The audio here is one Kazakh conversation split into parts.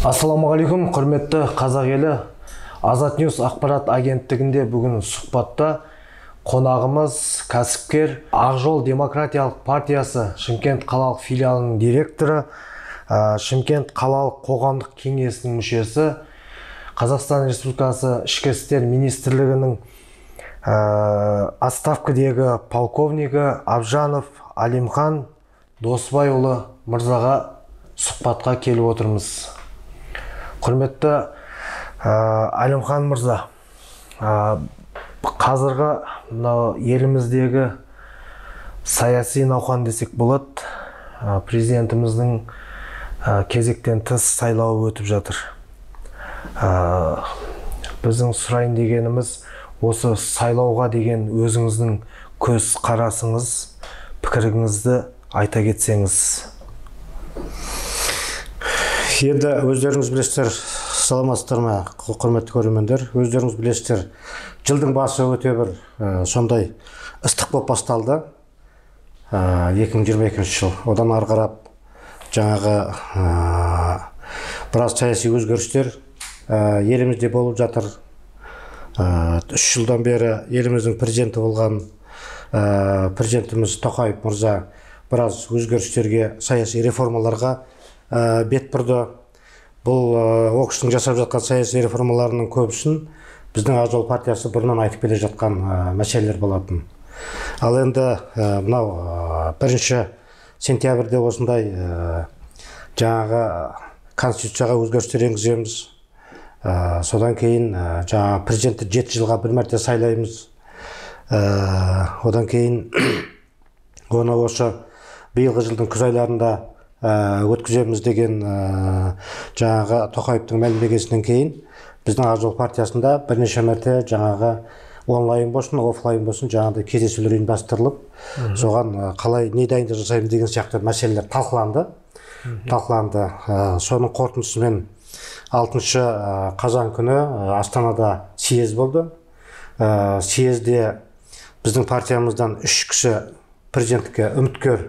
Ассалаумағалейкум, құрметті қазақ елі. Азат Ньюс ақпарат агенттігінде бүгін сұхбатта қонағымыз кәсіпкер, Ақ жол демократиялық партиясы Шымкент қалалық филиалының директоры, Шымкент қалалық қоғамдық кеңесінің мүшесі, Қазақстан Республикасы Ішкі істер министрлігінің отставкідегі полковнигі Абжанов Алимхан Досбайұлы мырзаға сұхбатқа келіп отырмыз. Құрметті Әлімхан мырза, қазіргі мынау еліміздегі саяси науқан десек болады, президентіміздің кезектен тыс сайлауы өтіп жатыр. Біздің сұрайын дегеніміз, осы сайлауға деген өзіңіздің көз қарасыңыз, пікіріңізді айта кетсеңіз. Енді өздеріңіз білесіздер, саламатсыздар ма, құрметті көрермендер, өздеріңіз білесіздер, жылдың басы өте бір сондай ыстық болып басталды. 2022 жыл. Одан ары қарап жаңағы біраз саяси өзгерістер елімізде болып жатыр. 3 жылдан бері еліміздің президенті болған президентіміз Тоқаев мырза біраз өзгерістерге, саяси реформаларға бет бұрды. Бұл ол кісінің жасап жатқан саяси реформаларының көбісін біздің Ақ жол партиясы бұрыннан айтып келе жатқан мәселелер болатын. Ал енді мынау 1 сентябрьде осындай жаңағы конституцияға өзгерістер енгіземіз. Содан кейін жаңағы президентті 7 жылға бір мәрте сайлаймыз. Одан кейін оны осы биылғы жылдың күз айларында өткіземіз деген жаңағы Тоқаевтың мәлімдемесінен кейін біздің Ақ жол партиясында бірнеше мәрте жаңағы онлайн болсын, офлайн болсын жаңағыдай кездесулер ұйымдастырылып, соған қалай не дайындық жасаймыз деген сияқты мәселелер талқыланды. Соның қорытындысымен 6 қазан күні Астанада съезд болды. Съезде біздің партиямыздан 3 кісі президенттікке үміткер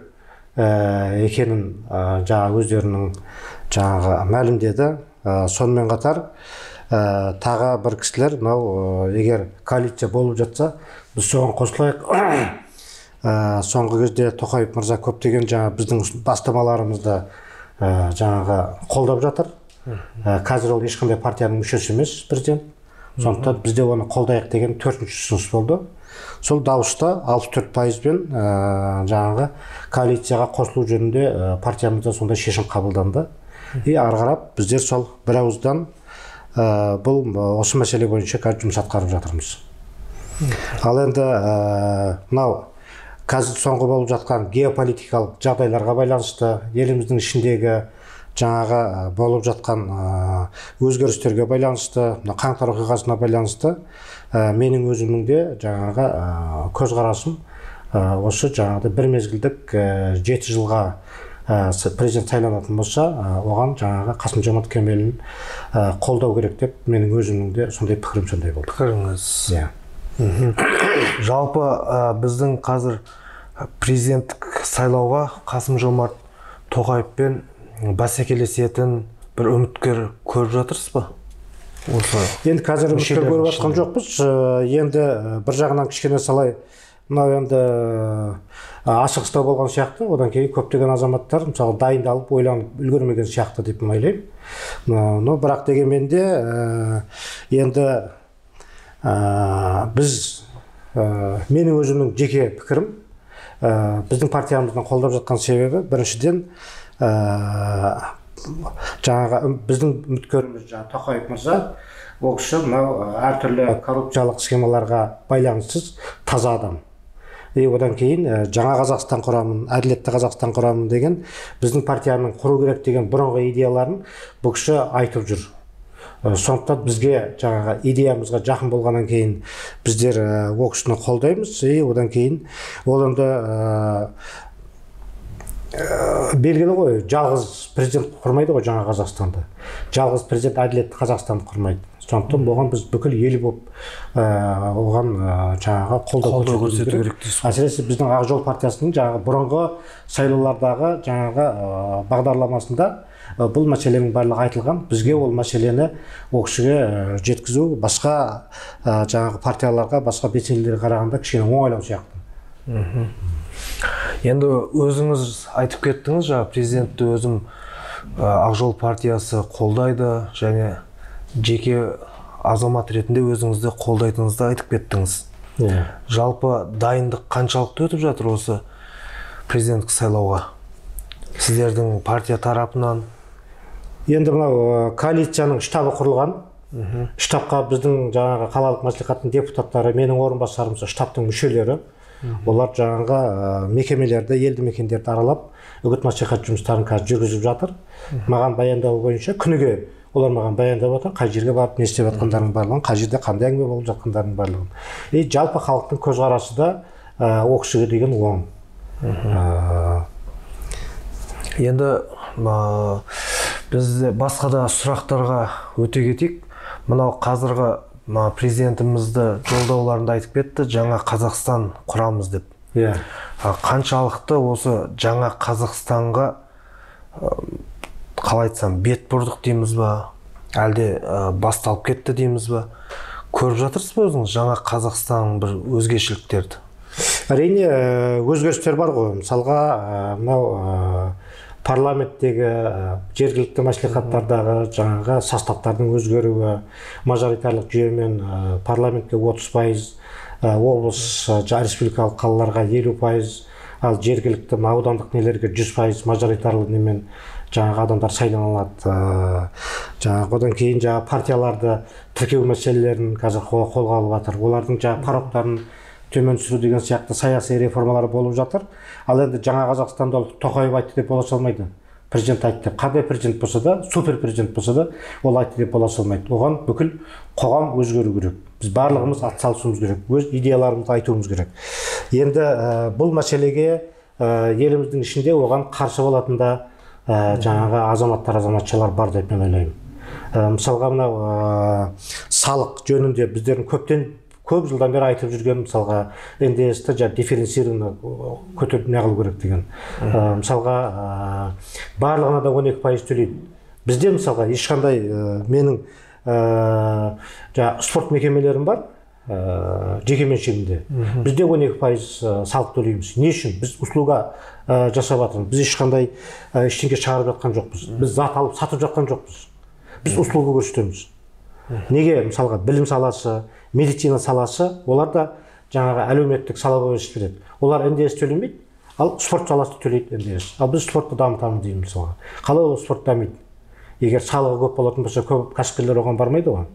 екенін жаңа өздерінің жаңағы мәлімдеді. Сонымен қатар тағы бір кісілер мынау егер коалиция болып жатса, біз соған қосылайық. Соңғы кезде Тоқаев мырза көптеген жаңа біздің бастамаларымызды жаңағы қолдап жатыр. Қазір ол ешқандай партияның мүшесі емес президент. Сондықтан бізде оны қолдайық деген 4-ші ұсыныс болды. Сол дауыста 64%-бен жаңағы коалицияға қосылу жөнінде партиямызда сондай шешім қабылданды. И ары қарап біздер сол бір ауыздан бұл осы мәселе бойынша қазір жұмыс атқарып жатырмыз. Ал енді мынау қазір соңғы болып жатқан геополитикалық жағдайларға байланысты, еліміздің ішіндегі жаңағы болып жатқан өзгерістерге байланысты, мына қаңтар оқиғасына байланысты менің өзімнің де жаңағы көзқарасым осы жаңағыдай бір мезгілдік 7 жылға президент сайланатын болса, оған жаңағы Қасым-Жомарт Кемелін қолдау керек деп менің өзімнің де сондай пікірім сондай болды. Пікіріңіз. Иә. Жалпы біздің қазір президенттік сайлауға Қасым-Жомарт Тоқаевпен бәсекелесетін бір үміткер көріп жатырсыз ба? Осы енді қазір үміткер көріп жатқан жоқпыз. Енді бір жағынан кішкене салай мынау енді асығыстау болған сияқты. Одан кейін көптеген азаматтар мысалы дайындалып, ойланып үлгермеген сияқты деп ойлаймын. Но бірақ дегенмен де енді біз менің өзімнің жеке пікірім, біздің партиямыздың қолдап жатқан себебі біріншіден жаңағы біздің үміткеріміз жаңағы Тоқаев мырза, ол кісі мынау әртүрлі коррупциялық схемаларға байланыссыз таза адам. И одан кейін жаңа Қазақстан құрамын, әділетті Қазақстан құрамын деген біздің партияның құру керек деген бұрынғы идеяларын бұл кісі айтып жүр. Сондықтан бізге жаңағы идеямызға жақын болғаннан кейін біздер ол кісіні қолдаймыз. И одан кейін ол енді белгілі ғой, жалғыз президент құрмайды ғой жаңа Қазақстанды. Жалғыз президент әділетті Қазақстанды құрмайды. Сондықтан оған біз бүкіл ел болып оған жаңағы қолдау көрсету керек дейсіз. Әсіресе біздің Ақ жол партиясының жаңағы бұрынғы сайлаулардағы жаңағы бағдарламасында Бұл мәселенің барлығы айтылған. Бізге ол мәселені ол кісіге жеткізу басқа жаңағы партияларға, басқа белсенділерге қарағанда кішкене оңайлау сияқты. Енді өзіңіз айтып кеттіңіз, жаңа президентті өзім Ақжол партиясы қолдайды және жеке азамат ретінде өзіңізді қолдайтыныңызды айтып кеттіңіз. Жалпы дайындық қаншалықты өтіп жатыр осы президенттік сайлауға? Сіздердің партия тарапынан? Енді мынау коалицияның штабы құрылған. Штабқа біздің жаңағы қалалық мәслихаттың депутаттары, менің орынбасарым, штабтың мүшелері, олар жаңағы мекемелерді, елді мекендерді аралап, үгіт насихат жұмыстарын қазір жүргізіп жатыр. Маған баяндау бойынша күніге олар маған баяндап отыр, қай жерге барып не істеп жатқандарының барлығын, қай жерде қандай әңгіме болып жатқандарының барлығын. И жалпы халықтың көзқарасы да ол кісіге деген оң. Енді біз басқа да сұрақтарға өте кетейік. Мынау қазіргі президентімізді жолдауларында айтып кетті, жаңа Қазақстан құрамыз деп. Қаншалықты осы жаңа Қазақстанға, қалай айтсам, бет бұрдық дейміз ба, әлде басталып кетті дейміз ба? Көріп жатырсыз ба өзіңіз жаңа Қазақстанның бір өзгешеліктерді? Әрине, өзгерістер бар ғой. Мысалға, мынау парламенттегі, жергілікті мәслихаттардағы жаңағы составтардың өзгеруі, мажоритарлық жүйемен парламентке 30%, облыс, республикалық қалаларға 50%, ал жергілікті аудандық нелерге 100% мажоритарлық немен жаңағы адамдар сайланалады. Жаңағы одан кейін жаңағы партияларды тіркеу мәселелерін қазір қолға алып жатыр. Олардың жаңағы порогтарын төмен түсіру деген сияқты саяси реформалар болып жатыр. Ал енді жаңа Қазақстанда ол Тоқаев айтты деп бола салмайды. Президент айтты деп. Қандай президент болса да, супер президент болса да, ол айтты деп бола салмайды. Оған бүкіл қоғам өзгеру керек. Біз барлығымыз атсалысуымыз керек, өз идеяларымызды айтуымыз керек. Енді бұл мәселеге еліміздің ішінде оған қарсы болатын да жаңағы азаматтар, азаматшалар бар деп мен ойлаймын. Мысалға, мынау салық жөнінде біздердің көптен көп жылдан бері айтып жүрген, мысалға, НДС-ті жаңа дифференцированно көтеріп не қылу керек деген. Мысалға, барлығына да 12% төлейді. Бізде мысалға ешқандай менің жаңа спорт мекемелерім бар, жеке меншігімде. Бізде 12% салық төлейміз. Не үшін? Біз услуга жасап жатырмыз. Біз ешқандай ештеңе шығарып жатқан жоқпыз. Біз зат алып сатып жатқан жоқпыз. Біз услуга көрсетеміз. Неге мысалға білім саласы, медицина саласы, олар да жаңағы әлеуметтік сала болып есептеледі. Олар НДС төлемейді, ал спорт саласы төлейді НДС. Ал біз спортты дамытамыз дейміз мысалға. Қалай ол спорт дамиды? Егер салығы көп болатын болса, көп кәсіпкерлер оған бармайды ғой.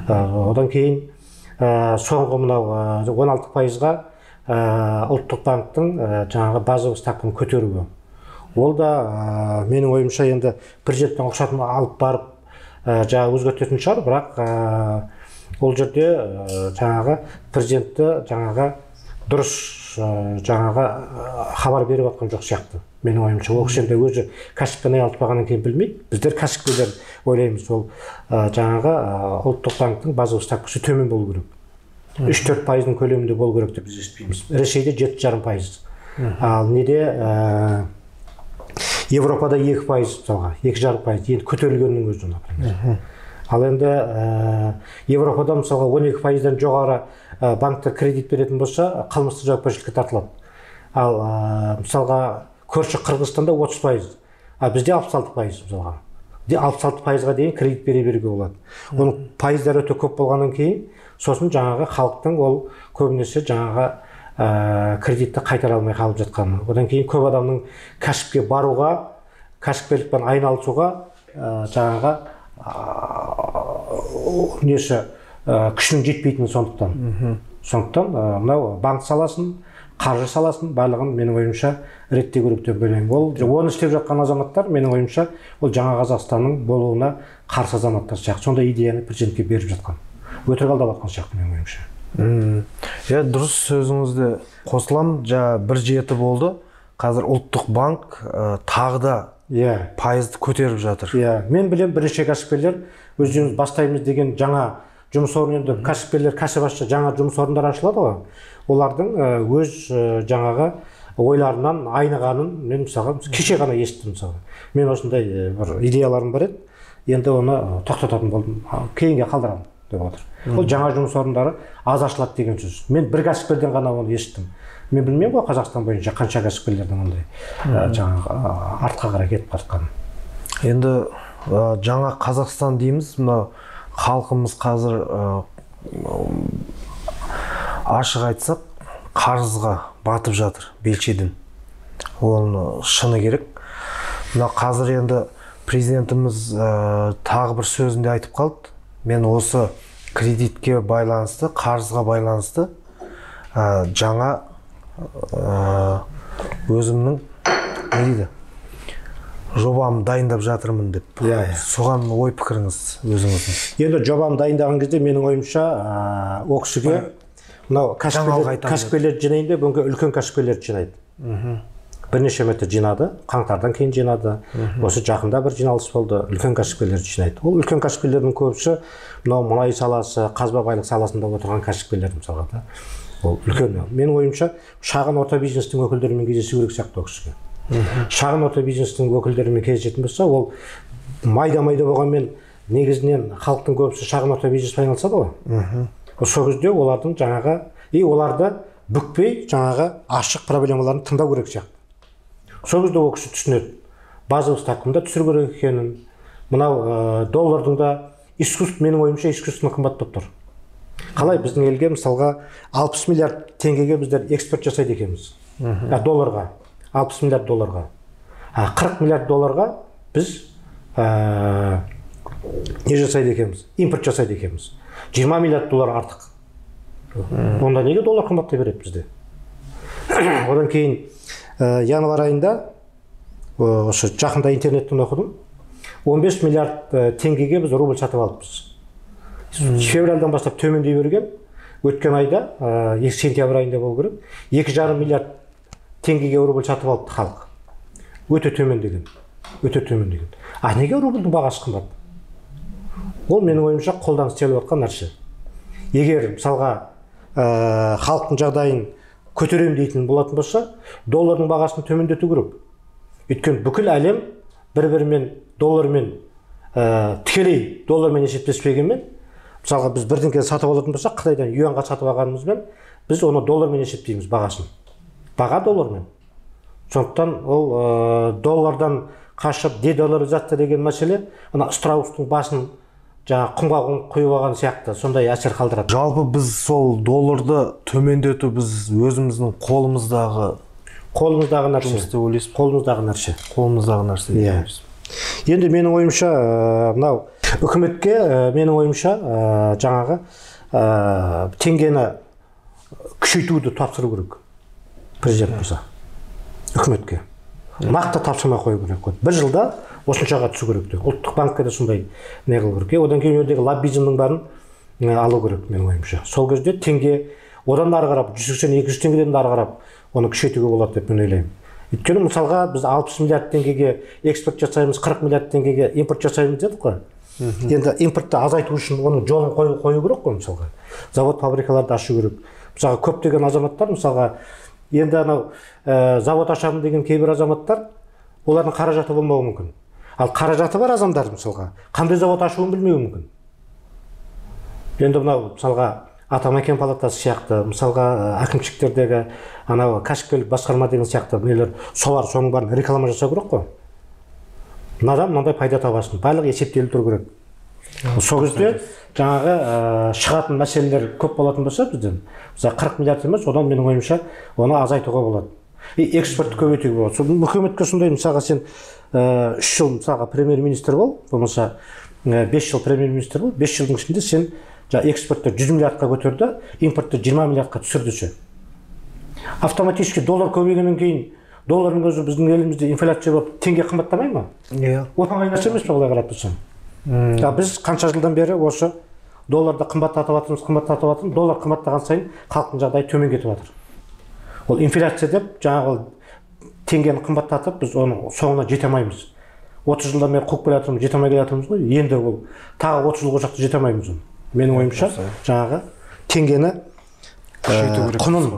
Одан кейін соңғы мынау 16%-ға ұлттық банктің жаңағы базовый ставканы көтеруі. Ол да менің ойымша енді президенттің рұқсатын алып барып жаңағы өзгертетін шығар, бірақ ол жерде жаңағы президентті жаңағы дұрыс жаңағы хабар беріп жатқан жоқ сияқты. Менің ойымша, ол кісі енді өзі кәсіппен айналыспағаннан кейін білмейді. Біздер кәсіпкерлер ойлаймыз, ол жаңағы ұлттық банктің базовый ставкасы төмен болу керек. 3-4%-ның көлемінде болу керек деп біз естиміз. Ресейде 7,5%. Ал неде Европада 2% мысалға, 2,5% енді көтерілгеннің өзі, например. Ал енді Европада мысалға 12%-дан жоғары банктер кредит беретін болса, қылмыстық жауапкершілікке тартылады. Ал мысалға көрші Қырғызстанда 30%, ал бізде 66% мысалға. 66%-ға дейін кредит бере беруге болады. Оның пайыздары өте көп болғаннан кейін, сосын жаңағы халықтың ол көбінесе жаңағы кредитті қайтара алмай қалып жатқаны. Одан кейін көп адамның кәсіпке баруға, кәсіпкерлікпен айналысуға жаңағы несі күшінің жетпейтіні сондықтан. Сондықтан мынау банк саласын, қаржы саласын барлығын менің ойымша реттеу керек деп ойлаймын. Ол оны істеп жатқан азаматтар менің ойымша ол жаңа Қазақстанның болуына қарсы азаматтар сияқты. Сондай идеяны президентке беріп жатқан. Өтірік алдап жатқан сияқты менің ойымша. Иә, дұрыс сөзіңізді қосыламын. Жаңа 1,7 болды. Қазір ұлттық банк тағы да пайызды көтеріп жатыр. Иә, мен білем бірнеше кәсіпкерлер өздеріміз бастаймыз деген жаңа жұмыс орны, енді кәсіпкерлер кәсіп ашса жаңа жұмыс орындары ашылады ғой. Олардың өз жаңағы ойларынан айнығанын мен мысалға кеше ғана естідім мысалға. Мен осындай бір идеяларым бар еді, енді оны тоқтататын болдым, кейінге қалдырамын деп отыр. Ол жаңа жұмыс орындары аз ашылады деген сөз. Мен бір кәсіпкерден ғана оны естідім. Мен білмеймін ғой Қазақстан бойынша қанша кәсіпкерлердің ондай жаңағы артқа қарай кетіп жатқанын. Енді жаңа Қазақстан дейміз, мына халқымыз қазір ашық айтсақ қарызға батып жатыр белшеден. Оның шыны керек. Мына қазір енді президентіміз тағы бір сөзінде айтып қалды. Мен осы кредитке байланысты, қарызға байланысты жаңа өзімнің не дейді, жобамды дайындап жатырмын деп. Соған ой пікіріңіз өзіңіздің? Енді жобамды дайындаған кезде менің ойымша ол кісіге мынау кәсіпкерлерді жинайын деп, бүгінгі үлкен кәсіпкерлерді жинайды. Бірнеше мәрте жинады, қаңтардан кейін жинады. Осы жақында бір жиналыс болды, үлкен кәсіпкерлерді жинайды. Ол үлкен кәсіпкерлердің көбісі мынау мұнай саласы, қазба байлық саласында отырған кәсіпкерлер мысалға да. Ол үлкен. Менің ойымша шағын орта бизнестің өкілдерімен кездесу керек сияқты ол кісіге. Шағын орта бизнестің өкілдерімен кездесетін болса, ол майда-майда болғанмен негізінен халықтың көбісі шағын орта бизнеспен айналысады ғой. Сол кезде олардың жаңағы, и оларды бүкпей жаңағы ашық проблемаларын тыңдау керек сияқты. Сол кезде ол кісі түсінеді. Базовый ставканы да түсіру керек екенін, мынау доллардың да менің ойымша искусственно қымбаттап тұр. Қалай біздің елге мысалға 60 миллиард теңгеге біздер экспорт жасайды екенбіз. Долларға, 60 миллиард долларға. 40 миллиард долларға біз не жасайды екенбіз? Импорт жасайды екенбіз. 20 миллиард доллар артық. Онда неге доллар қымбаттай береді бізде? Одан кейін январь айында осы жақында интернеттен оқыдым. 15 миллиард теңгеге біз рубль сатып алыппыз. Февральдан бастап төмендей берген. Өткен айда, сентябрь айында болу керек, 2,5 миллиард теңгеге рубль сатып алыпты халық. Өте төмендеген. Өте төмендеген. А неге рубльдің бағасы қымбат? Ол менің ойымша қолдан істеліп жатқан нәрсе. Егер мысалға халықтың жағдайын көтеремін дейтін болатын болса, доллардың бағасын төмендету керек. Өйткені бүкіл әлем бір-бірімен доллармен тікелей доллармен есептеспегенмен, мысалға біз бірдеңке сатып алатын болсақ, Қытайдан юанға сатып алғанымызбен біз оны доллармен есептейміз бағасын. Баға доллармен. Сондықтан ол доллардан қашып дедолларизация деген мәселе ана страустың басын жаңа құмға құйып алған сияқты сондай әсер қалдырады. Жалпы біз сол долларды төмендету біз өзіміздің қолымыздағы нәрсе жұмыс деп ойлайсыз? Қолымыздағы нәрсе. Қолымыздағы нәрсе деп ойлайсыз. Енді менің ойымша мынау үкіметке менің ойымша жаңағы теңгені күшейтуді тапсыру керек. Президент болса үкіметке нақты тапсырма қою керек. Бір жылда осыншаға түсу керек деп. Ұлттық банкке де сондай не қылу керек. Одан кейін жердегі лоббизмнің бәрін алу керек менің ойымша. Сол кезде теңге одан ары қарап 180-200 теңгеден ары қарап оны күшейтуге болады деп мен ойлаймын. Өйткені мысалға біз 60 миллиард теңгеге экспорт жасаймыз, 40 миллиард теңгеге импорт жасаймыз дедік қой. Енді импортты азайту үшін оның жолын қою керек қой мысалға. Завод, фабрикаларды ашу керек. Мысалға көптеген азаматтар мысалға енді анау завод ашамын деген кейбір азаматтар олардың қаражаты болмауы мүмкін. Ал қаражаты бар адамдар мысалға қандай завод ашуын білмеуі мүмкін. Енді мынау мысалға Атамекен палатасы сияқты, мысалға әкімшіліктердегі анау кәсіпкерлік басқарма деген сияқты нелер, солар соның бәрін реклама жасау керек қой. Мынадан мынандай пайда табасың, барлығы есептеліп тұру керек. Сол кезде жаңағы шығатын мәселелер көп болатын болса бізден, мысалы 40 миллиард емес, одан менің ойымша оны азайтуға болады. И экспортты көбейтуге болады. Сол үкіметке сондай мысалға сен 3 жыл мысалға премьер-министр бол, болмаса 5 жыл премьер-министр бол, 5 жылдың ішінде сен экспортты 100 миллиардқа көтерді, импортты 20 миллиардқа түсірді. Автоматически доллар көбейгеннен кейін доллардың өзі біздің елімізде инфляция болып теңге қымбаттамай ма? Иә. Оңай нәрсе емес пе олай қарап тұрсаң? Біз қанша жылдан бері осы долларды қымбаттатып жатырмыз, қымбаттатып жатырмыз, доллар қымбаттаған сайын халықтың жағдайы төмен кетіп жатыр. Ол инфляция деп жаңағы теңгені қымбаттатып біз оның соңына жете алмаймыз. 30 жылдан бері қуып келе жатырмыз, жете алмай келе жатырмыз ғой. Енді ол тағы 30 жыл қосақ жете алмаймыз оны. Менің ойымша жаңағы теңгені құнын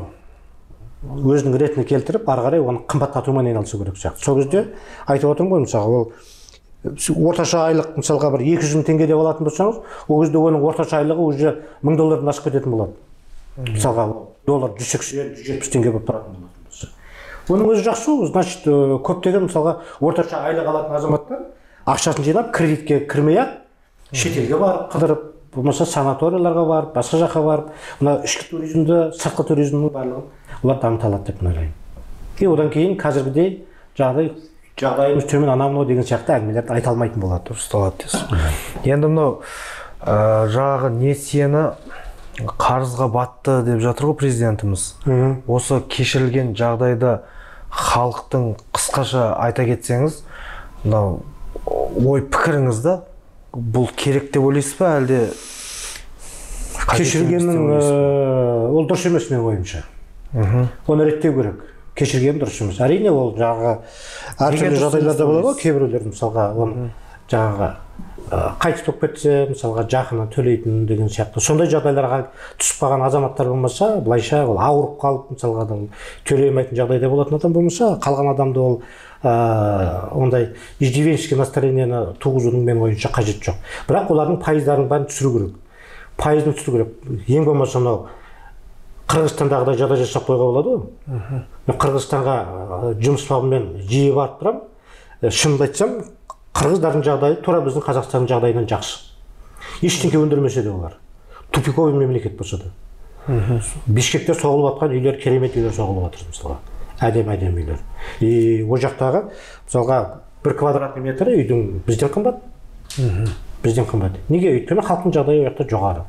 өзінің ретіне келтіріп, ары қарай оны қымбаттатумен айналысу керек сияқты. Сол кезде айтып отырмын ғой, мысалға, ол орташа айлық мысалға бір 200 мың теңге деп алатын болсаңыз, ол кезде оның орташа айлығы уже 1000 доллардан асып кететін болады. Мысалға, доллар 180-170 теңге болып тұратын болады. Оның өзі жақсы, значит, көптеген мысалға орташа айлық алатын азаматтар ақшасын жинап, кредитке кірмей-ақ шетелге барып қыдырып, болмаса санаторийларға барып, басқа жаққа барып, мына ішкі туризмді, сыртқы туризмнің барлығын олар дамыта алады деп ойлаймын. И одан кейін қазіргідей жағдайымыз төмен, анау мынау деген сияқты әңгімелерді айта алмайтын болады. Дұрысталады дейсіз. Енді мынау жаңағы несиені қарызға батты деп жатыр ғой президентіміз. Осы кешірілген жағдайда халықтың қысқаша айта кетсеңіз, мынау ой пікіріңізді, бұл керек деп ойлайсыз ба, әлде кешіргеннің ол дұрыс емес менің ойымша. Оны реттеу керек. Кешірген дұрыс емес. Әрине, ол жаңағы әртүрлі жағдайларда болады ғой, кейбіреулер мысалға оны жаңағы қайтыс болып кетсе, мысалға жақыны төлейтін деген сияқты. Сондай жағдайларға түсіп қалған азаматтар болмаса, былайша ол ауырып қалып, мысалға да төлей алмайтын жағдайда болатын адам болмаса, қалған адамды ол ондай иждивенческий настроениені туғызудың менің ойымша қажеті жоқ. Бірақ олардың пайыздарын бәрін түсіру керек. Пайызын түсіру керек. Ең болмаса мынау Қырғызстандағыдай жағдай жасап қоюға болады ғой. Мен Қырғызстанға жұмыс бабымен жиі барып тұрамын. Шынымды айтсам, қырғыздардың жағдайы тура біздің Қазақстанның жағдайынан жақсы. Ештеңе өндірмесе де олар. Тупиковый мемлекет болса да. Бішкекте соғылып жатқан үйлер, керемет үйлер соғылып жатыр мысалға. Әдемі-әдемі үйлер. И ол жақтағы мысалға бір квадратный метр үйдің бізден қымбат. Бізден қымбат. Неге? Өйткені халықтың жағдайы ол жақта жоғары.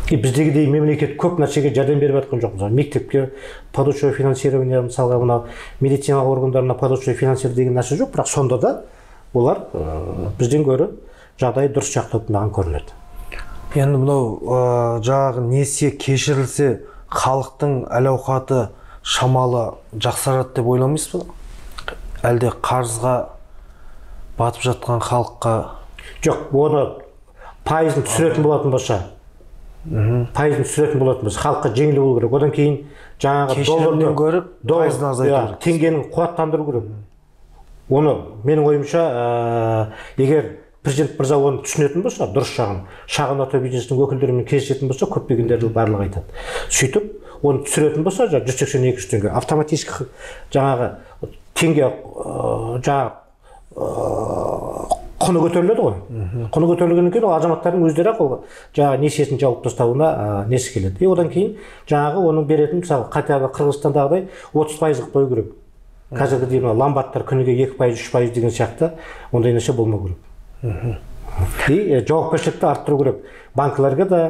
И біздегідей мемлекет көп нәрсеге жәрдем беріп жатқан жоқ. Мысалы, мектепке подушевое финансирование, мысалға мынау медицина органдарына подушевое финансирование деген нәрсе жоқ, бірақ сонда да олар бізден гөрі жағдайы дұрыс жақта болып маған көрінеді. Енді мынау жаңағы несие кешірілсе, халықтың әл-ауқаты шамалы жақсарады деп ойламайсыз ба? Әлде қарызға батып жатқан халыққа? Жоқ, оны пайызын түсіретін болатын болса, пайызын түсіретін болатын болса, халыққа жеңіл болу керек. Одан кейін жаңағы долларды гөрі пайызын азайту керек. Теңгенің қуаттандыру керек. Оны менің ойымша, егер президент мырза оны түсінетін болса, дұрыс жағын, шағын орта бизнестің өкілдерімен кездесетін болса, көптегендердің барлығы айтады. Сөйтіп, оны түсіретін болса, 182 теңге, автоматически жаңағы теңге жаңағы құны көтеріледі ғой. Құны көтерілгеннен кейін ол азаматтардың өздері ақ ол жаңағы несиесін жауып тастауына несі келеді. И одан кейін жаңағы оның беретін, мысалы, хотя бы Қырғызстандағыдай 30% қылып қою керек. Қазіргідей мына ломбардтар күніге 2%, 3% деген сияқты ондай нәрсе болмау керек. И жауапкершілікті арттыру керек. Банкілерге да,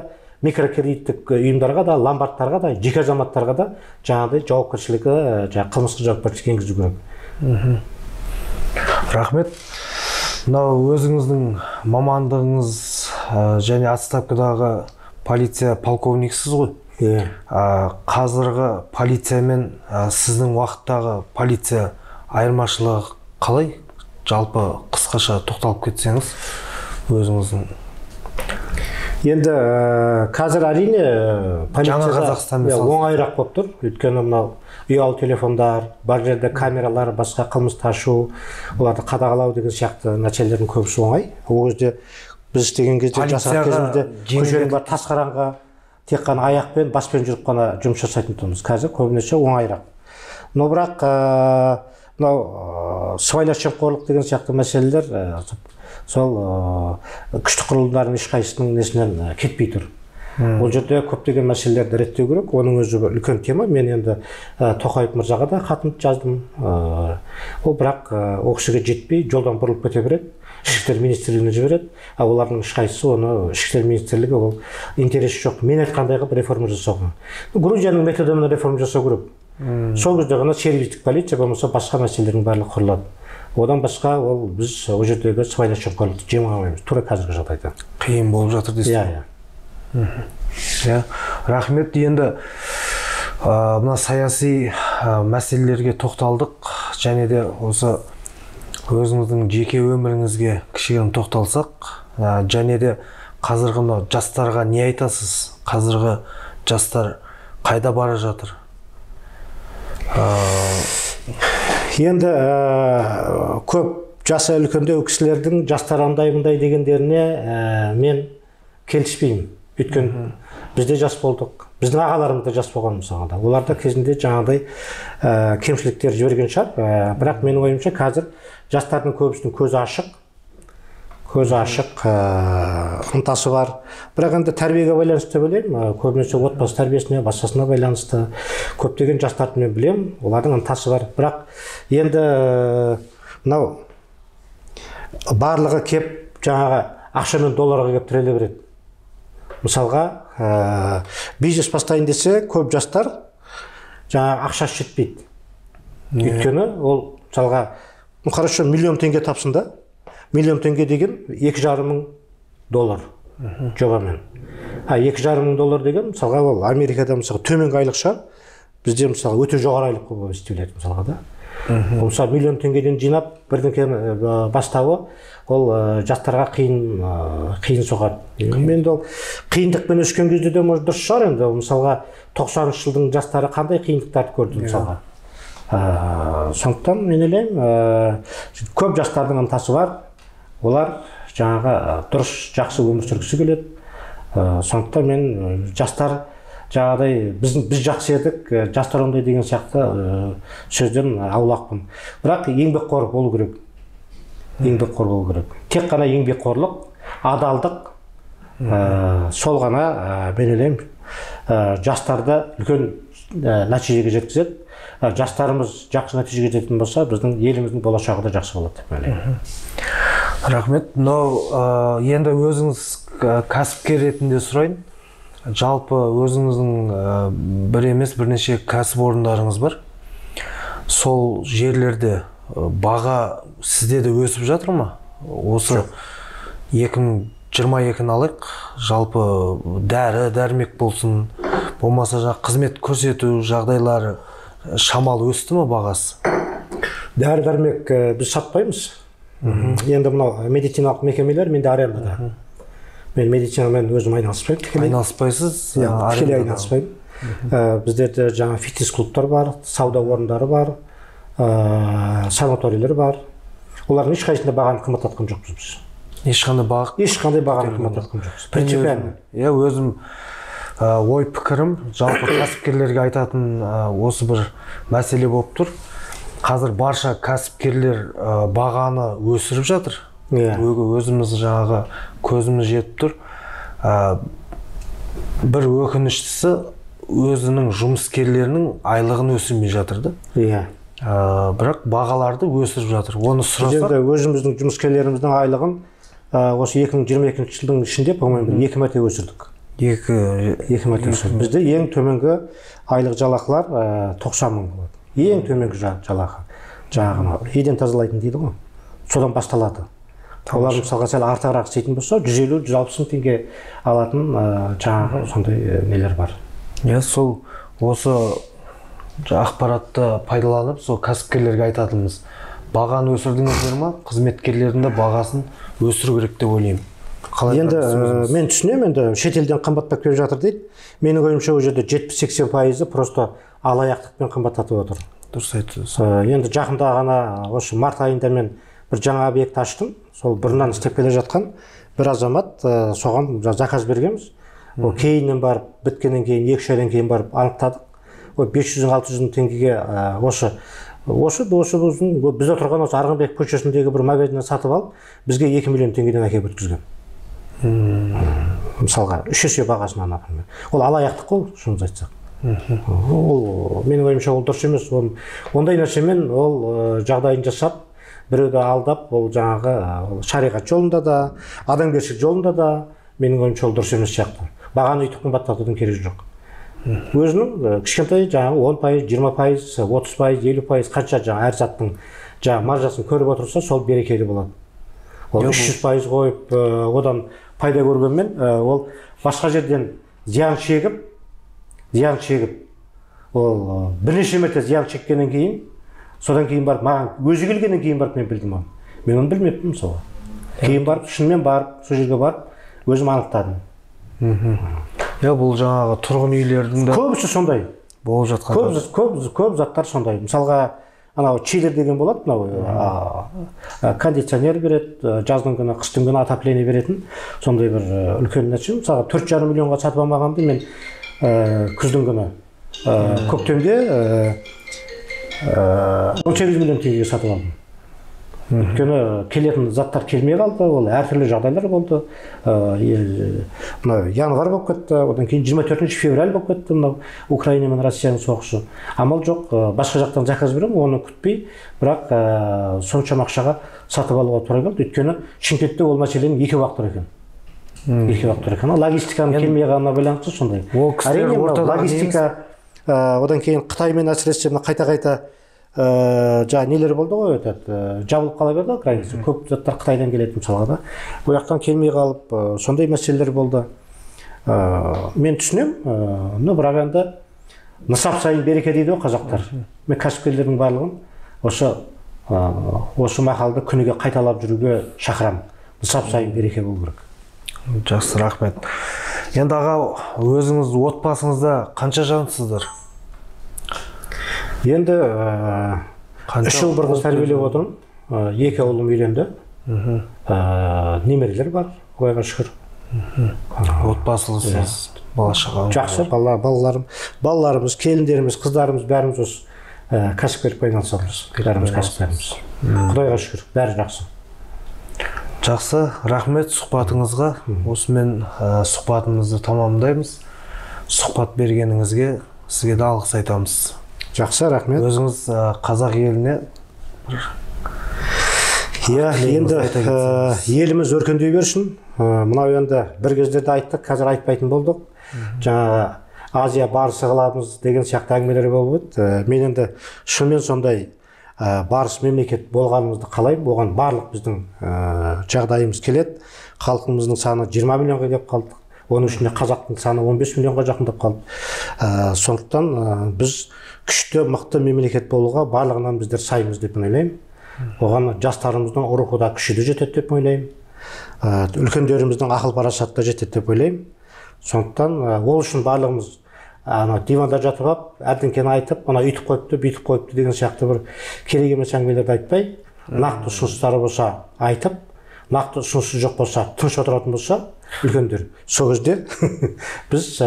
микрокредиттік ұйымдарға да, ломбардтарға да, жеке азаматтарға да жаңағыдай жауапкершілігі, жаңағы қылмыстық жауапкершілік енгізу керек. Рахмет. Мынау өзіңіздің мамандығыңыз және отставкадағы полиция полковниксіз ғой. Қазіргі полиция мен сіздің уақыттағы полиция айырмашылығы қалай? Жалпы қысқаша тоқталып кетсеңіз өзіңіздің. Енді қазір әрине полицияда оңайырақ болып тұр. Өйткені мынау ұялы телефондар, бар жерде камералар, басқа қылмысты ашу, оларды қадағалау деген сияқты нәрселердің көбісі оңай. Ол кезде біз істеген кезде, жасаған кезімізде көшенің бәрі тас қараңғы, тек қана аяқпен, баспен жүріп қана жұмыс жасайтын тұғынбыз. Қазір көбінесе оңайырақ. Но бірақ мынау сыбайлас жемқорлық деген сияқты мәселелер сол күштік құрылымдардың ешқайсысының несінен кетпей тұр. Ол жерде көптеген мәселелерді реттеу керек. Оның өзі үлкен тема. Мен енді Тоқаев мырзаға да хатымды жаздым. Ол бірақ ол кісіге жетпей жолдан бұрылып кете береді. Ішкі істер министрлігіне жібереді. А олардың ешқайсысы оны Ішкі істер министрлігі ол интересі жоқ. Мен айтқандай қылып реформа жасауға. Грузияның методымен реформа жасау керек. Сол кезде ғана сервистік полиция болмаса басқа мәселелердің барлығы құрылады. Одан басқа ол біз ол жердегі сыбайлас жемқорлықты жеңе алмаймыз. Тура қазіргі жағдайда. Қиын болып жатыр дейсіз. Иә, иә. Иә, рахмет. Енді мына саяси мәселелерге тоқталдық және де осы өзіңіздің жеке өміріңізге кішігірім тоқталсақ, және де қазіргі мынау жастарға не айтасыз? Қазіргі жастар қайда бара жатыр? Енді көп жасы үлкендеу кісілердің жастар андай мындай дегендеріне мен келіспеймін. Өйткені біз де жас болдық, біздің ағаларымыз да жас болған мысалға да. Олар да кезінде жаңағыдай кемшіліктер жіберген шығар. Бірақ менің ойымша қазір жастардың көбісінің көзі ашық, ынтасы бар. Бірақ енді тәрбиеге байланысты деп ойлаймын. Көбінесе отбасы тәрбиесіне, басқасына байланысты. Көптеген жастарды мен білемін, олардың ынтасы бар. Бірақ енді мынау барлығы кеп жаңағы ақша мен долларға кеп тіреле береді. Мысалға, бизнес бастайын десе, көп жастар жаңағы ақшасы жетпейді. Өйткені ол мысалға, хорошо, миллион теңге тапсын да, миллион теңге деген 2,5 мың доллар жобамен. 2,5 мың доллар деген мысалға ол Америкада мысалға төменгі айлық шығар, бізде мысалға өте жоғары айлық болып есептеледі мысалға да. Мысалы миллион теңгеден жинап бірдеңені бастауы ол жастарға қиын соғады. Енді ол қиындықпен өскен кезде де может дұрыс шығар енді. Мысалға 90-шы жылдың жастары қандай қиындықтарды көрді мысалға. Сондықтан мен ойлаймын, көп жастардың ынтасы бар. Олар жаңағы дұрыс жақсы өмір сүргісі келеді. Сондықтан мен жастар жаңағыдай біз жақсы едік, жастар ондай деген сияқты сөзден аулақпын. Бірақ еңбекқор болу керек. Еңбекқор болу керек. Тек қана еңбекқорлық, адалдық, сол ғана мен ойлаймын жастарды үлкен нәтижеге жеткізеді. Жастарымыз жақсы нәтижеге жететін болса, біздің еліміздің болашағы да жақсы болады деп ойлаймын. Рахмет. Мынау енді өзіңіз кәсіпкер ретінде сұрайын. Жалпы өзіңіздің бір емес бірнеше кәсіпорындарыңыз бар. Сол жерлерде баға сізде де өсіп жатыр ма? Осы 2022-ні алайық, жалпы дәрі, дәрмек болсын, болмаса жаңа қызмет көрсету жағдайлары шамалы өсті ме бағасы? Дәрі дәрмек біз сатпаймыз. Енді мынау медициналық мекемелер менде арендада. Мен медицинамен өзім айналыспаймын тікелей. Айналыспайсыз? Иә, тікелей айналыспаймын. Біздерде жаңа фитнес клубтар бар, сауда орындары бар, санаторийлер бар. Олардың ешқайсысында бағаны қымбаттатқан жоқпыз біз. Ешқандай баға? Ешқандай бағаны қымбаттатқан жоқпыз. Принципиально. Иә, өзім ой пікірім, жалпы кәсіпкерлерге айтатын осы бір мәселе болып тұр. Қазір барша кәсіпкерлер бағаны өсіріп жатыр. Өзіміз жаңағы көзіміз жетіп тұр. Бір өкініштісі өзінің жұмыскерлерінің айлығын өсірмей жатыр да. Бірақ бағаларды өсіріп жатыр. Оны сұрасақ, өзіміздің жұмыскерлеріміздің айлығын осы 2022 жылдың ішінде, по-моему, 2 мәрте өсірдік. 2 мәрте өсірдік. Бізде ең төменгі айлық жалақылар 90 мың болады. Ең төменгі жалақы. Жаңағы еден тазалайтын дейді ғой. Содан басталады. Олар мысалға сәл артығырақ істейтін болса, 150-160 мың теңге алатын жаңағы сондай нелер бар. Иә, сол осы ақпаратты пайдаланып, сол кәсіпкерлерге айтатынымыз, бағаны өсірдіңіздер ма, қызметкерлердің де бағасын өсіру керек деп ойлаймын. Қалай енді мен түсінемін, енді шетелден қымбаттап келіп жатыр дейді. Менің ойымша ол жерде 70-80% просто алаяқтықпен қымбаттатып отыр. Дұрыс айтасыз. Енді жақында ғана осы март айында мен бір жаңа объект аштым. Сол бұрыннан істеп келе жатқан бір азамат, соған заказ бергенбіз. Ол кейіннен барып, біткеннен кейін, 2-3 айдан кейін барып анықтадық. Ол 500-600 мың теңгеге осы біз отырған осы Арғынбек көшесіндегі бір магазиннен сатып алып, бізге 2 миллион теңгеден әкеліп өткізген. Мысалға, 3 есе бағасынан, например. Ол алаяқтық қой, шынымызды айтсақ. Ол менің ойымша ол дұрыс емес. Ондай нәрсемен ол жағдайын жасап, біреуді алдап, ол жаңағы шариғат жолында да, адамгершілік жолында да, менің ойымша ол дұрыс емес сияқты. Бағаны өйтіп қымбаттатудың керегі жоқ. Өзінің кішкентай жаңағы 10%, 20%, 30%, 50% қанша жаңағы әр заттың жаңағы маржасын көріп отырса, сол берекелі болады. Ол 300% қойып, одан пайда көргенмен, ол басқа жерден зиян шегіп, ол бірнеше мәрте зиян шеккеннен кейін, содан кейін барып, маған өзі келгеннен кейін барып мен білдім оны. Мен оны білмеппін мысалы. Кейін барып, шынымен барып, сол жерге барып, өзім анықтадым. Иә, бұл жаңағы тұрғын үйлердің де көбісі сондай. Болып жатқан көп заттар сондай. Мысалға, анау чиллер деген болады, мынау кондиционер береді, жаздың күні, қыстың күні отопление беретін сондай бір үлкен нәрсе. Мысалға, 4,5 миллионға сатып алмағанды мен күздің күні, көктемде 18 миллион теңгеге сатып алдым. Өйткені келетін заттар келмей қалды, ол әртүрлі жағдайлар болды. Мынау январь болып кетті, одан кейін 24 февраль болып кетті, мынау Украина мен Россияның соғысы. Амал жоқ, басқа жақтан заказ беремін, оны күтпей, бірақ соншама ақшаға сатып алуға тура келді. Өйткені Шымкентте ол мәселенің екі уақыт тұр екен. Екі уақыт тұр екен. Логистиканың келмей қалғанына байланысты сондай. Әрине, логистика, одан кейін Қытаймен әсіресе қайта-қайта жаңа нелер болды ғой, этот жабылып қала берді граница. Көп заттар Қытайдан келетін мысалға да. Ол жақтан келмей қалып, сондай мәселелер болды. Мен түсінемін, но бірақ енді нысап сайын береке дейді ғой қазақтар. Мен кәсіпкерлердің барлығын осы мақалды күніге қайталап жүруге шақырамын. Нысап сайын береке болу керек. Жақсы, рахмет. Енді аға, өзіңіз отбасыңызда қанша жансыздар? Енді 3 жыл бір қыз тәрбиелеп отырмын. 2 ұлым үйленді. Немерелер бар, Құдайға шүкір. Отбасылысыз, бала шағаңыз. Жақсы, балаларымыз, келіндеріміз, қыздарымыз бәріміз осы кәсіпкерлікпен айналысамыз. Бәріміз кәсіпкерміз. Құдайға шүкір, бәрі жақсы. Жақсы, рахмет сұхбатыңызға. Осымен сұхбатымызды тамамдаймыз. Сұхбат бергеніңізге сізге де алғыс айтамыз. Жақсы, рахмет. Өзіңіз қазақ еліне иә, енді еліміз өркендей берсін. Мынау енді бір кездерде айттық, қазір айтпайтын болдық. Жаңағы Азия барысы қыламыз деген сияқты әңгімелер болып еді. Мен енді шынымен сондай барыс мемлекет болғанымызды қалаймын. Оған барлық біздің жағдайымыз келеді. Халқымыздың саны 20 миллионға келіп қалды. Оның ішінде қазақтың саны 15 миллионға жақындап қалды. Сондықтан біз күшті, мықты мемлекет болуға барлығынан біздер саймыз деп ойлаймын. Оған жастарымыздың рухы да күші де жетеді деп ойлаймын. Үлкендеріміздің ақыл парасаты да жетеді деп ойлаймын. Сондықтан ол үшін барлығымыз ана диванда жатып алып, әрдеңкені айтып, ана үйтіп қойыпты, бүйтіп қойыпты деген сияқты бір керек емес әңгімелерді айтпай, нақты ұсыныстары болса айтып, нақты ұсынысы жоқ болса, тыныш отыратын болса үлкендер, сол кезде біз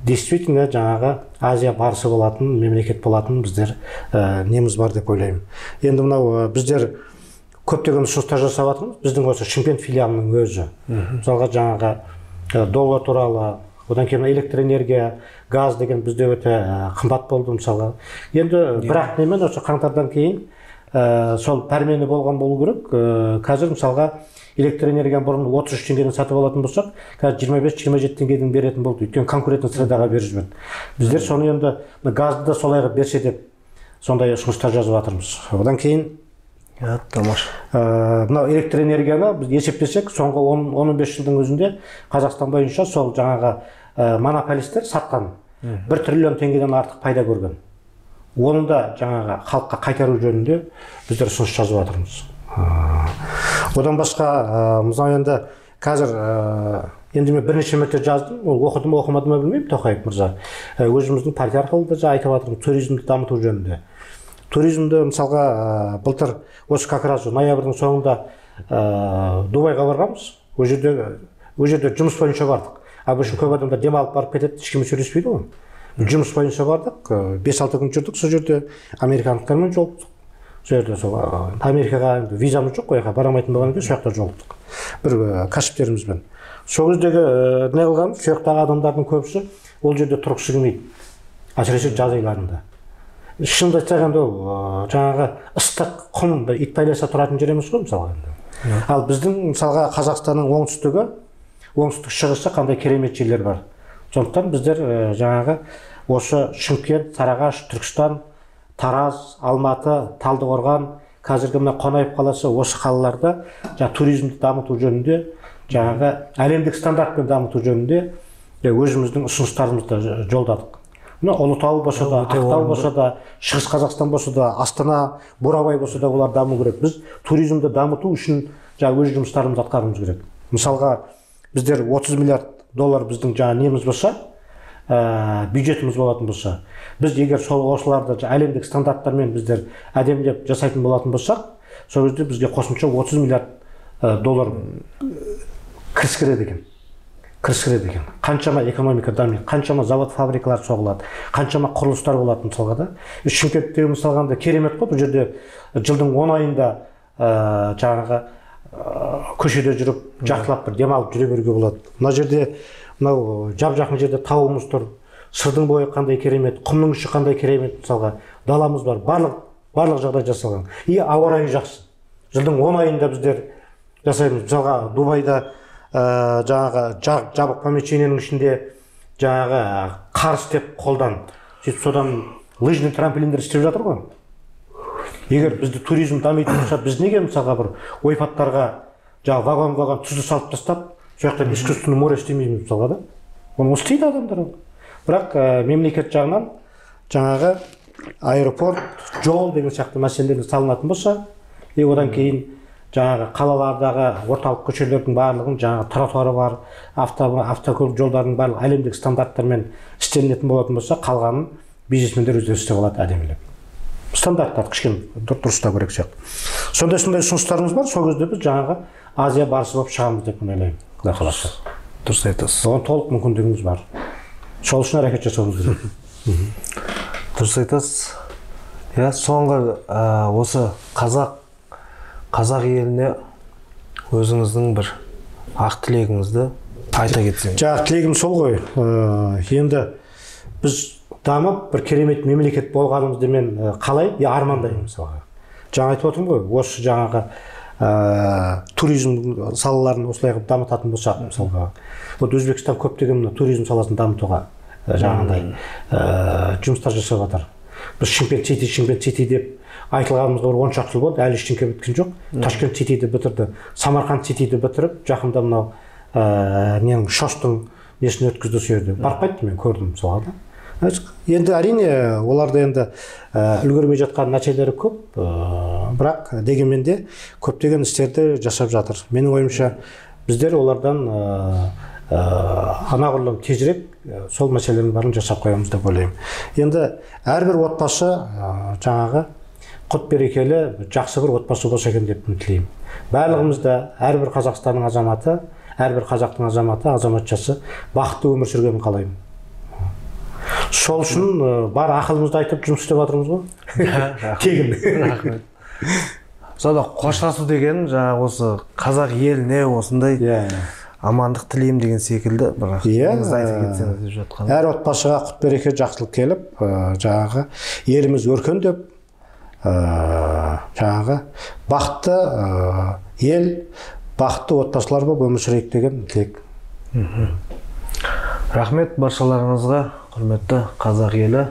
действительно жаңағы Азия барысы болатын, мемлекет болатын біздер неміз бар деп ойлаймын. Енді мынау біздер көптеген ұсыныстар жасап жатырмыз. Біздің осы Шымкент филиалының өзі. Мысалға жаңағы доллар туралы, одан кейін электроэнергия, газ деген бізде өте қымбат болды мысалға. Енді бірақ немен осы қаңтардан кейін сол пәрмені болған болу керек. Қазір мысалға электроэнергияны бұрын 33 теңгеден сатып алатын болсақ, қазір 25-27 теңгеден беретін болды. Өйткені конкурентный средаға беріп жіберді. Біздер соны енді газды да солай қылып берсе деп сондай ұсыныстар жазып жатырмыз. Одан кейін тамаша. Мынау электроэнергияны біз есептесек, соңғы 10-15 жылдың өзінде Қазақстан бойынша сол жаңағы монополистер сатқан 1 триллион теңгеден артық пайда көрген. Оны да жаңағы халыққа қайтару жөнінде біздер ұсыныс жазып жатырмыз. Одан басқа, мысалы енді қазір енді мен бірнеше мәрте жаздым, ол оқыдым, оқымадым ба білмеймін, Тоқаев мырза. Өзіміздің партия арқылы да айтып жатырмыз туризмді дамыту жөнінде. Туризмді мысалға былтыр осы как раз ноябрьдің соңында Дубайға барғанбыз. Ол жерде жұмыс бойынша бардық. Обычно көп адамдар демалып барып кетеді, ешкіммен сөйлеспейді ғой. Жұмыс бойынша бардық, 5-6 күн жүрдік сол жерде, американдықтармен жолықтық. Сол жерде сол Америкаға визамыз жоқ, ол жаққа бара алмайтын болғаннан кейін сол жақта жолықтық бір кәсіптерімізбен. Сол кездегі не қылғанбыз, сол жақтағы адамдардың көбісі ол жерде тұрғысы келмейді, әсіресе жаз айларында. Шынымды айтсақ енді ол жаңағы ыстық құм бір ит байласа тұратын жер емес қой мысалға енді. Ал біздің мысалға Қазақстанның оңтүстігі, оңтүстік шығысы қандай керемет жерлер бар. Сондықтан біздер жаңағы осы Шымкент, Сарыағаш, Түркістан, Тараз, Алматы, Талдықорған, қазіргі мына Қонаев қаласы, осы қалаларда жаңа туризмді дамыту жөнінде, жаңағы әлемдік стандартпен дамыту жөнінде өзіміздің ұсыныстарымызды жолдадық. Мына Ұлытау болса да, Ақтау болса да, Шығыс Қазақстан болса да, Астана, Бурабай болса да олар даму керек. Біз туризмді дамыту үшін жаңа өз жұмыстарымызды атқаруымыз керек. Мысалға біздер 30 миллиард доллар біздің жаңа неміз болса, бюджетіміз болатын болса, біз егер сол осыларды әлемдік стандарттармен біздер әдемілеп жасайтын болатын болсақ, сол кезде бізге қосымша 30 миллиард доллар кіріс кіреді екен. Кіріс кіреді екен. Қаншама экономика дамиды, қаншама завод, фабрикалар соғылады, қаншама құрылыстар болады мысалға да. Шымкенттегі мысалға да керемет қой, бұл жерде жылдың 10 айында жаңағы көшеде жүріп, жақсылап бір демалып жүре беруге болады. Мына жерде мынау жап-жақын жерде тауымыз тұр, Сырдың бойы қандай керемет, құмның іші қандай керемет мысалға, даламыз бар, барлық жағдай жасалған. И ауа райы жақсы. Жылдың 10 айында біздер жасаймыз. Мысалға Дубайда жаңағы жабық помещениенің ішінде жаңағы қар істеп қолдан, сөйтіп содан лыжный трамплиндер істеп жатыр ғой. Егер бізді туризм дамитын болса, біз неге мысалға бір ойпаттарға жаңағы вагон-вагон тұзды салып тастап, сол жақтан искусственный море істемейміз мысалға да? Оны істейді адамдар. Бірақ мемлекет жағынан жаңағы аэропорт, жол деген сияқты мәселелер салынатын болса, и одан кейін жаңағы қалалардағы орталық көшелердің барлығын жаңағы тротуары бар, автокөлік жолдарының барлығы әлемдік стандарттармен істелінетін болатын болса, қалғанын бизнесмендер өздері істеп алады әдемілеп. Стандарттарды кішкене дұрыстау керек сияқты. Сондай ұсыныстарымыз бар, сол кезде біз жаңағы Азия барысы болып шығамыз деп ойлаймын. Құдай қаласа. Дұрыс айтасыз. Оған толық мүмкіндігіміз бар. Сол үшін әрекет жасауымыз керек. Дұрыс айтасыз. Иә, соңғы осы қазақ еліне өзіңіздің бір ақ тілегіңізді айта кетсеңіз. Жаңағы тілегім сол ғой. Енді біз дамып бір керемет мемлекет болғанымызды мен қалай, я армандаймын мысалға. Жаңа айтып отырмын ғой, осы жаңағы туризм салаларын осылай қылып дамытатын болсақ мысалға. Вот Өзбекстан көптеген мына туризм саласын дамытуға жаңағындай жұмыстар жасап жатыр. Біз Шымкент Сити, Шымкент Сити деп айтылғанымызға бір 10 шақты жыл болды, әлі ештеңе біткен жоқ. Ташкент Ситиді бітірді, Самарқанд Ситиді бітіріп, жақында мынау ненің Шоштың несін өткізді сол жерде. Барып қайттым мен, көрдім мысалға да. Енді әрине оларда енді үлгермей жатқан нәрселері көп, бірақ дегенмен де көптеген істерді жасап жатыр. Менің ойымша біздер олардан анағұрлым тезірек сол мәселелердің бәрін жасап қоямыз деп ойлаймын. Енді әрбір отбасы жаңағы құт берекелі жақсы бір отбасы болса екен деп тілеймін. Барлығымыз да әрбір Қазақстанның азаматы, әрбір қазақтың азаматы, азаматшасы бақытты өмір сүргенін қалаймын. Сол үшін бар ақылымызды айтып жұмыс істеп жатырмыз ғой. Тегін. Рахмет. Сонда қоштасу деген жаңағы осы қазақ еліне осындай амандық тілеймін деген секілді бір ақылыңызды айтып кетсеңіз деп жатқан. Әр отбасыға құт береке жақсылық келіп, жаңағы еліміз өркендеп, жаңағы бақытты ел, бақытты отбасылар болып өмір сүрейік деген тілек. Рахмет баршаларыңызға, құрметті қазақ елі.